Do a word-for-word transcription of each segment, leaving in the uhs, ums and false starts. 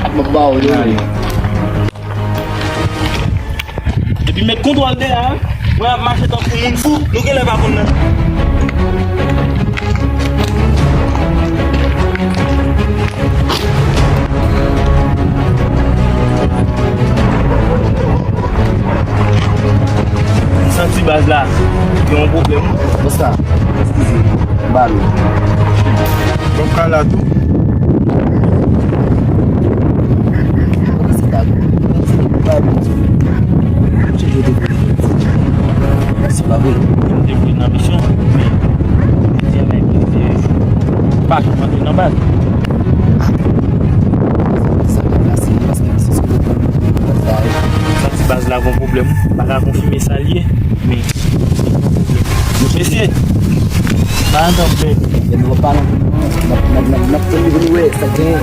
M ap ba w yo. Epi met kontwòl de a, wi. Mwen ap mache tankou moun fou, nou genlè pa konn nan. M santi baz la gen yon pwoblèm. Konsa, eskize, m ba nou. Bon, ka la tou. Se pa vre. Se pa vre. M te voye nan misyon, men misyon avèk, e, pa janm antre nan baz. Sa ka pase, paske misyon se pou sa. Santi baz la gon pwoblèm. M pa ka konfime sa l ye, men mesye, pa antann fè. N ap pale anpil, non. N ap, n ap, n ap, n ap tann li vini wè sa k genyen.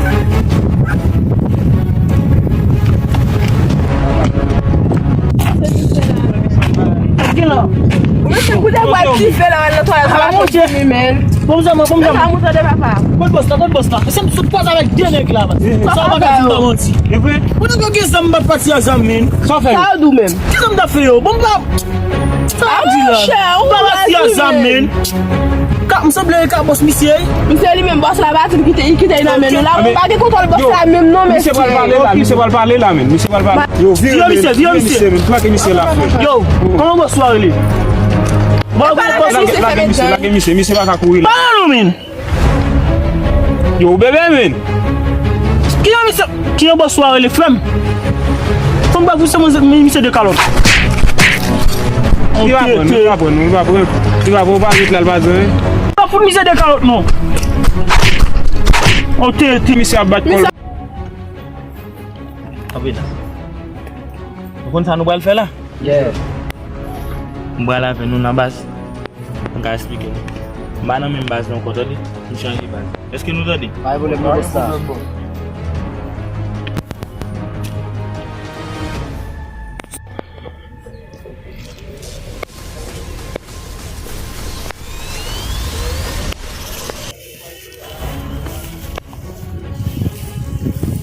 Sa k gen la? Ou mesye, koute bwa dife la, nan twalèt la, pa fini, men. Bon, zanmi, bon, zanmi. Sa mouton de papa. Kot bòs la, kot bòs la? Se m sot kwaze avèk de nèg la, man. Sa w pa ka di m pa manti. E vre? Ou nèg yo gen zam, m pa t pati a zam, men. Sa w fè yo? Sa w di w menm? Ki zam m t ap fè yo? Bon, m pa. Sa w di la? M pa pati a zam, men. M sanble e ka bòs misye, wi. Misye li menm, bòs la pa di l kite, li kite l nan men nou la. Ou pa gen kontwòl bòs la menm non, mesye. Misye pral pale la, misye pral pale la, men. Misye pral pale. Yo, vire, vire misye, vire misye, men. Plake misye la, frè. Yo, kòman bòs ou a rele? Bon, bòs ou. Lage misye, lage misye, misye pa ka kouri la. Pale non, men. Yo, bebe, men. Ki yon misye, ki yon bòs ou a rele, frè m? Fò m ba pou se mwen, misye de kalòt. Li pa pran, li pa pran, li pa pran. Li pa pran, ou pa met la, l pa zan. Pa fout misye de kalòt, non. Ote, ote. Misye ap bat kò l. Kanpe la. Ou konn sa nou pral fè la? Yeah. M pral avè nou nan baz. M ka eksplike nou. M pa nan menm baz la ankò, tande? M chanje baz. Èske nou tande? Pa gen pwoblèm non, bòs la.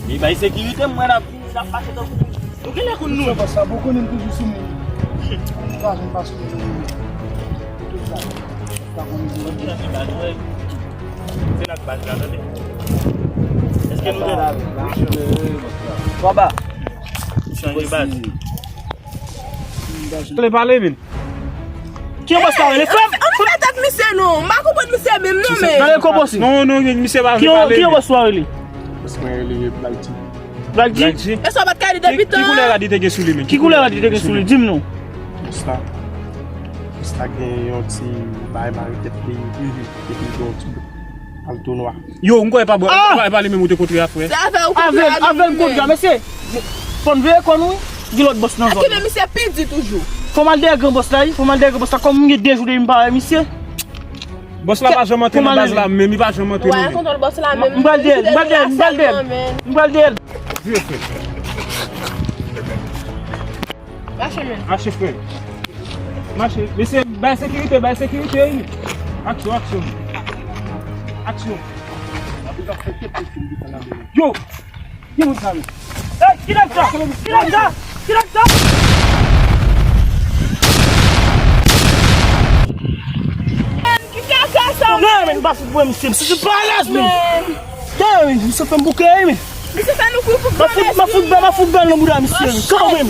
Li bay sekirite, m wè l ap vini, l ap pase tankou nou genlè konn nou. Sa, sa, bon, konnen m toujou sou moun. M pa janm pase sou moun. Tout sa. Sa konnen nou. Se nan baz la, tande. Èske nou tande? Baba. Chanje baz. Pale, pale, men. Ki yon bòs la rele, frè m? An fè tèt misye non. M pa konprann misye menm non, men. Gade kòman se. Non, non, misye pa vle pale. Ki yon bòs la rele? Bòs mwen rele Black G. Black G? Black G. E sa w pa t ka di depi tan. Ki koulè rad li te gen sou li, men? Ki koulè rad li te gen sou li? Di m non. Bòs la. Bòs la gen yon ti bagay mare tèt li. Epi li gen yon ti bout palto nwa. Yo, m kwè e pa bò, e pa, e pa li menm ou te kontre a, frè. Se avè w kontre a, avè l kontre a, mesye. Fò n veye kò nou, wi. Gen lòt bòs nan zòn. Èske men misye pi di toujou? Fò m al dèyè gran bòs la, wi. Fò m al dèyè gran bòs la, kòm m gen de jou depi m pa wè misye. Bòs la pa janm antre nan baz la, menm li pa janm antre non, men. Kontwòl bòs la menm. M pral dèyè l, m pral dèyè l, m pral dèyè l. M pral dèyè l. Vye frè. Mache, men. Mache, frè. Mache. Mesye, bay sekirite, bay sekirite, wi. Aksyon, aksyon. Aksyon. Yo! Ki moun sa, men? Ey, ki nèg sa? Ki nèg sa? Ki nèg sa? Men, ki kaka sa, men? Non, men, pa fout mwen, misye. Misye pa alèz, men. Men. Gade, men, misye fè m bouke, men. Misye fè nou kouri pou granmèsi. M ap fout, m ap fout bal nan bouda misye, men. Kanmenm.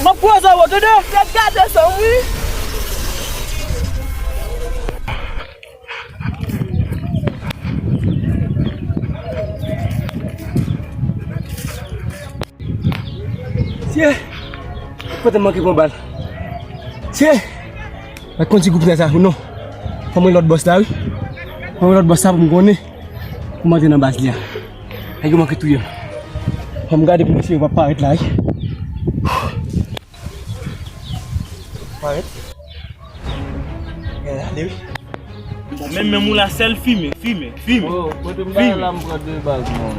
M ap kwaze avè w, tande? Gade sa, wi. Tye! Kote m manke pran bal? Tye! Mwen konn ti gwoup nèg sa pou nou. Fò mwen lòt bòs la, wi. Fò mwen lòt bòs la pou m konnen. Pou m antre nan baz li a. Nèg yo manke touye m. Fò m gade pou mesye yo pa parèt la, wi. Parèt. Gade, ale, wi. Menm, menm ou la sèl fimen, fimen, fimen. Oh, kote m gade la, m pran de baz, non.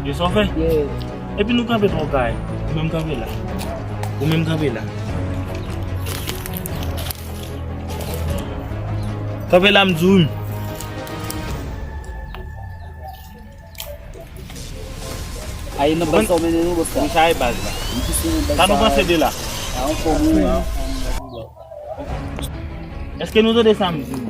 Yo sa w fè? Epi nou kanpe twò kay. Ou menm kanpe la. Ou menm kanpe la. Kanpe la, m di w, wi. Aye nan baz sa w mennen nou, bòs la. Wi, sa e baz la. Sa nou panse de la? A, anfòm, wi. Èske nou tande sa m di nou?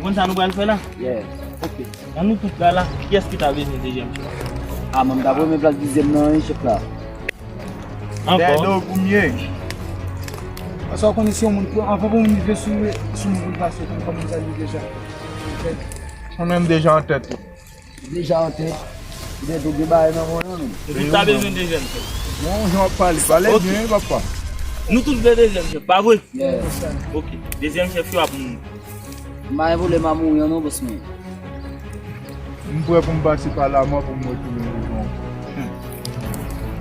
Ou konn sa nou pral fè la? Yeah. Ok. Nan nou tout la, la, kiyès ki ta bezwen dezyèm chèf? A, mwen, m ta renmen plas dezyèm nan, wi, chèf la. Ankò? Dèyè do premye. Paske w konnen si yon moun pran, anvan pou moun rive sou, sou moun pou l pase, ou konn kòman sa ye deja. Ou menm deja an tèt ou. Deja an tèt. Ou gen tout gen bagay nan men w, non, men. Nou tout ta bezwen dezyèm chèf. Bon, jan w ap pale, pale byen, wi, papa. Nou tout vle dezyèm chèf, pa vre? Yeah. Ok, dezyèm chèf yo ap mouri. M pa gen pwoblèm a mouri an non, bòs mwen. M prè pou m pase pa lamò pou m retounen vivan.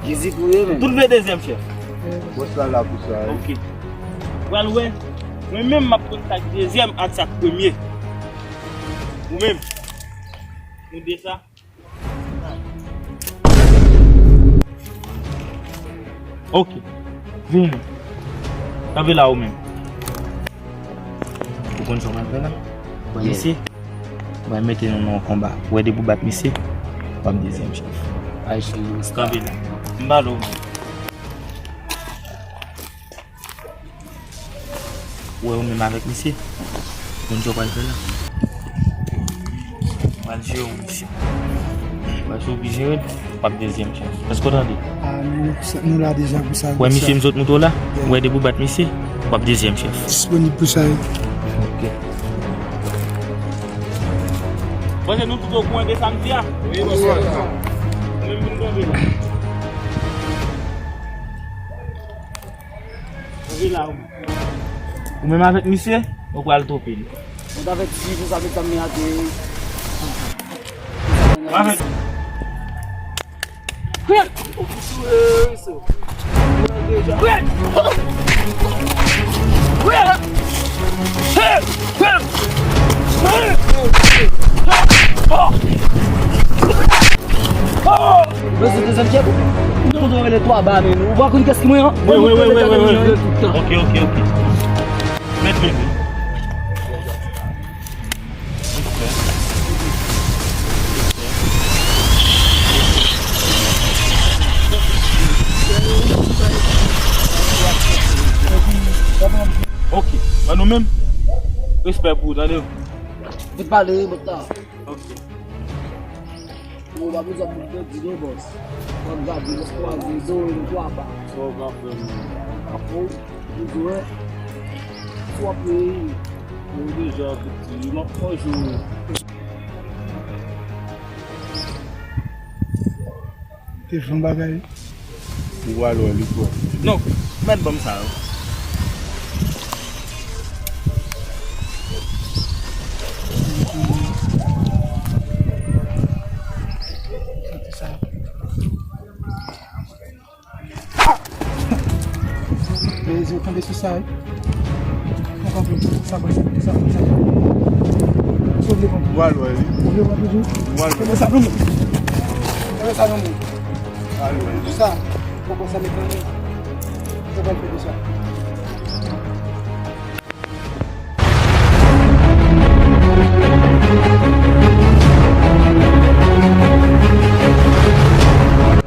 Jezi pou ye menm. Tout vle dezyèm chèf. Bòs la la pou sa, wi. Ok. Pral wè. Mwen menm m ap kontak dezyèm ak sa k premye. Ou menm. Nou de sa. Ok. Vini. Kanpe la ou menm. Ou konn sa w pral fè la? Mesye, mwen mete nou nan yon konba. Ou wè depi w bat misye, w ap dezyèm chèf. Kanpe la. M ba l ou. Ou wè ou menm avèk misye. Konn sa w pral fè la? Pral jere w, mesye. Paske w pi jere, w ap dezyèm chèf. Èske w tande? Ah, nou, nou la deja pou sa. Wè misye m sot moute w la? Yeah. Wè depi w bat misye, w ap dezyèm chèf. Disponib pou sa, wi. Ok. Bon, se nou tout okouran de sa m di a? Wi, bonswa. Mwen vin tonbe la. Ou menm avèk misye, ou pral tope l. Mwen t avèti pou sa, met zam nan atè. Avèk. Mwen se dezyèm chèf. Ou konn rele twa ba men ou. Ou pa konn kès ki mwen an? Wi, wi, wi, wi, wi, wi. Ok, ok, ok. Mèt men. Ok. Ban nou menm. Respè pou ou, tande. Vit pale, bòt la. Ok. Ou pa bezwen pou pèdi non, bòs. W ap gade, bòs, kwaze do, e twa ba. Sa w ka fè, menm? Apre, ou bezwen. Si w ap peye. Ou deja piti, m ap fè jou. Te fè yon bagay. Ou pral wè li twò. Non, mèt ban m sa yo. Mezye, ou tonbe sou sa, wi. Ou kanpe, sa bon, sa bon, sa bon, sa bon. Sa w vle konn? Ou al wè li. Ou vle konn toujou? Ou al wè. Konbyen sa pou nou? Konbyen sa pou nou? Al wè li. Sa, konbyen sa met nan men? Sa pral fè de sa.